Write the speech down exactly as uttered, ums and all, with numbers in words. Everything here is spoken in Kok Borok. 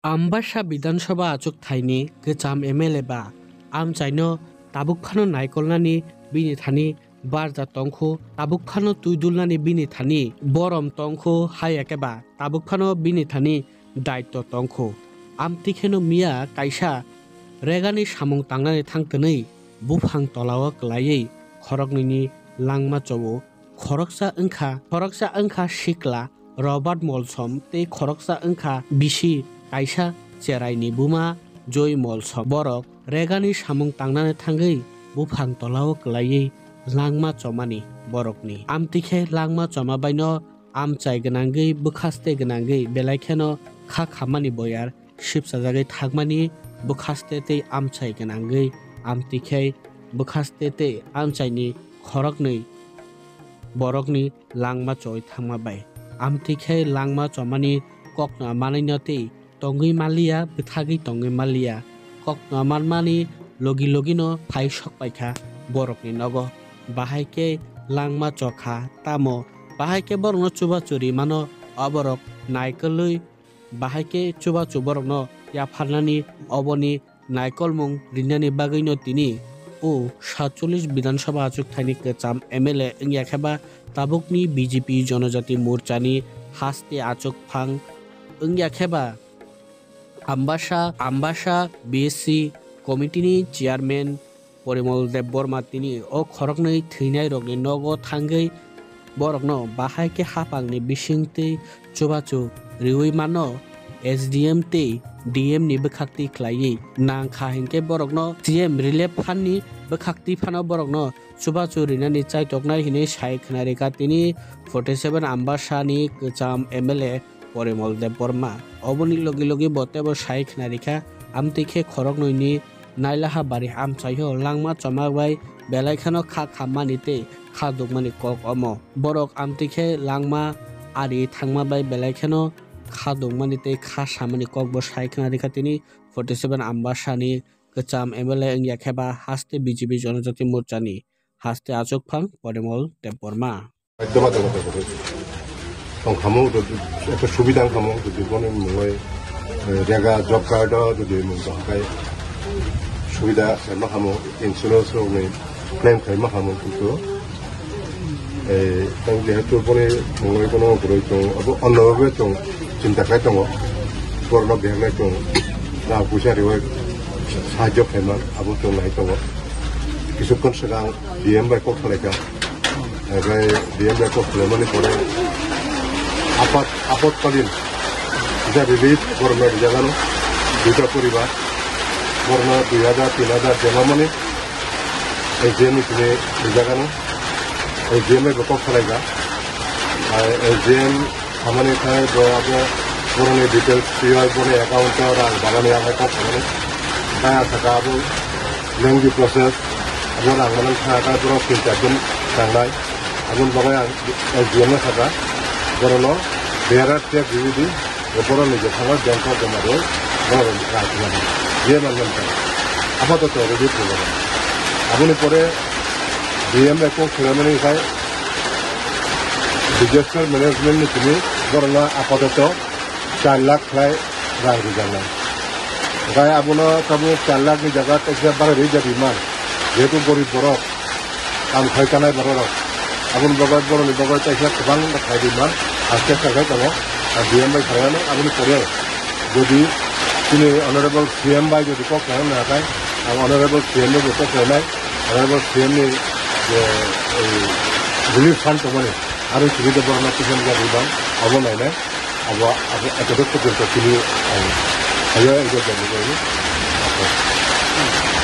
Ambasa Bidhan Sabha achuk thaini kwcham M L A ba amchaino tabuk phano naikolnani bini thani barja tongkhu, tabuk phano twidulnani bini thani borom tongkhu, hai eke ba tabuk phano bini thani daitto tongkhu. Amtwi kheno miya kaisa regani samung tangnani thangtwnwi buphang tolao kwlaiwi khoroknwini langma chobo. Khoroksa wngkha, khoroksa wngkha sikla Robert Molsom tei khoroksa wngkha bisi kaisa cheraini buma Joy Molsom. Borok regani samung tangnani thangwi buphang tolao kwlaiwi langma chomani borokni. Amtwi khe langma choma baino amchai gwnangwi bwkhaste gwnangwi belai kheno kha khammani boyar sipchajagwi thangmani bwkhaste tei amchai gwnangwi amtwi khe bwkhaste tei amchaini khoroknwi borokni langma choi thangma bai. Amtwi khe langma chomani kokno manaino tei tongwi manliya, bwthagwi tongwi manliya. Kokno manmani logi logino phai sok paikha borokni nogo. Bahai khe langma chokha, tamo bahai khe borokno chubachu rimano, oborok naikolwi bahai khe chubachu borokno yapharnani oboni naikolmung rinani bagwino tini o satchollish Bidhan Sabha achuk thaini kwcham M L A wngya khe ba tabukni B J P Jonojati Morchani haste achuk phang wngya khe ba Ambasa, Ambasa B S C committee ni chairman Porimol Debbarma tini o khoroknwi thwinairokni nogo thangwi borokno bahai khe haphangni bisingtwi chubachu riwi mano S D M tei D M ni bwkhaktwi khlaiwi nang kha hinkhe borokno C M Relief Fund ni bwkhaktwi phano borokno chubachu rinani chaitoknai hinwi sai khwnarikha tini forty seven Ambasa ni kwcham M L A Porimol Debbarma. Oboni logi logi bo teibo sai khwnarikha, amtwi khe khoroknwini nailaha bari amchaio langma choma bai belai kheno kha khammani tei kha dukmani kok omo. Borok amtwi khe langma ari thangma bai belai kheno kha dukmani tei kha samani kokbo sai khwnarikha tini forty seven Ambasani kwcham M L A wngya khe ba haste B J P Jonojati Morchani haste achukphang Porimol Debbarma. একদম, একদম, একদম। Tong khamu, ekta subida wng khamu, jodi bono mungwi, eh, rega job card o jodi mung tong khai subida khaima khamu, insurance rokni claim khaima khamu, kintu, eh, tang jehetu boni mungwi bono kwrwi tong, abo onno bhabe tong chinta khai tongo, borno bihaknai tong, rang puisa riwi sahajyo khaima, abo tong nai tongo. Kisukkhon swkang D M bai kok salaikha. Oke, D M bai kok salaimani pore apat, apatkalin kisa relief borokno rijak ano, duita poribar borokno dui hajar, tin hajar jemamani S D M ni simi rijak ano, S D M bai bo kok salaikha. Ai S D M samani khai bo abo borokni details twiwi boni account o rang bagani abo kok samani. Kaya saka abo lengthy process, abo rang manang kha kha borok tin char din tangnai. Aboni bagwi ang S D M no sakha, borokno bearer check riwi di, borokni je thangma bank o joma rw, borok rang tuma di. Je man man kha. Apatot ready khlai jago. Aboni pore D M bai kok khwlaimani khai disaster management ni simi borokno apatot char lakh khlai rang rijaknai. Hwnkhe abono tabuk char lakh ni jaga kaisa bara rijak rimang, jehetu gorib borok, kam khai chanai borok rok. Aboni bagwi borokni bagwi kaisa kwbang khlai rimang, haste khlai tongo, ang D M bai khlainani aboni pore jodi chini honorable C M bai jodi kok khlaina nakhai, ang honorable C M bai bo kok khlainai, honorable C M ni je, ei, relief fund tongmani, aro chini borokno kisa kisa rimang, abo nainai. Abo, abo, abo, abo, abo, abo, abo, abo, abo, abo, abo, abo, abo,